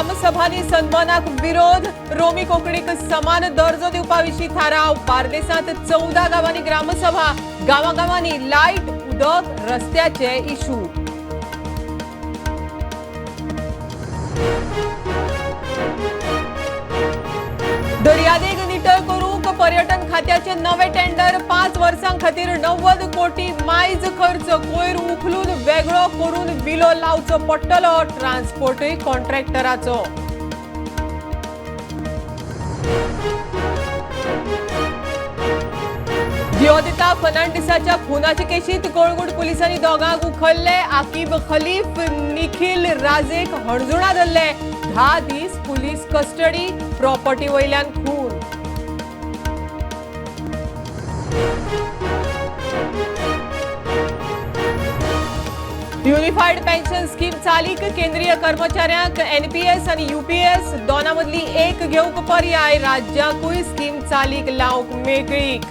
ग्रामसभांनी सन्मानाक विरोध. रोमी कोंकणीक समान दर्जो दिवपा विशीं थाराव. बार्देसांत 14 गांवांनी ग्रामसभा. गांवागांवांनी लायट, उदक, रस्त्याचे इशू. दर्यादेग नितळ करूंक पर्यटन खात्याचे नवे टेंडर. 5 वर्सां खातीर 90 कोटी मायज खर्च. कोयर उखलून वेगळो करून विलो लावचो पडटलो. ट्रान्सपोर्टूय कॉन्ट्रॅक्टराचो. दियोदिता फर्नांडिसाच्या खुनाचे केशीत कळंगूट पुलिसांनी दोगांक उखल्ले. आकिब खलीफ, निखिल राजेक हणजुणा धरले. 10 दीस पुलीस कस्टडी. प्रॉपर्टी वयल्यान खून. युनिफाईड पेन्शन स्कीम चालीक. केंद्रीय कर्मचाऱ्यांक एनपीएस आणि यूपीएस दोना मदली एक घेवंक पर्याय. राज्याकूय स्कीम चालीक लावंक मेकळीक.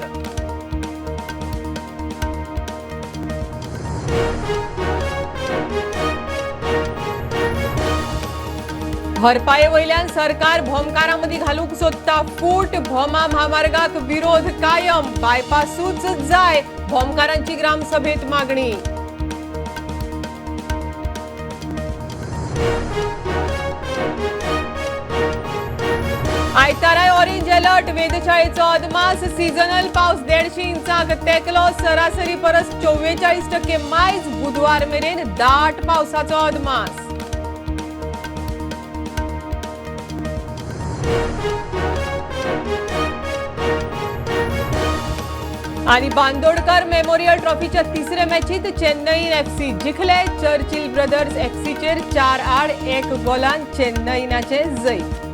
भरपाये वयल्यान सरकार भोमकारां घालूंक सोदता फूट. भोमा म्हामार्गाक विरोध कायम. बायपासूच जाय, भोमकारांची ग्रामसभेत मागणी. आयताराय ऑरेंज अलर्ट. वेधशाळेचो अदमास. सीझनल पावस 150 इंचांक तेकलो. सरासरी परस 44% मायज. बुधवार मेरेन दाट पावसाचो अदमास. आणि बांदोडकर मेमोरियल ट्रॉफीच्या तिसऱ्या मॅचीत चेन्नई एफसी जिखले. चर्चिल ब्रदर्स एफसीचेर 4-1 गोलान चेन्नईनाचे जैत.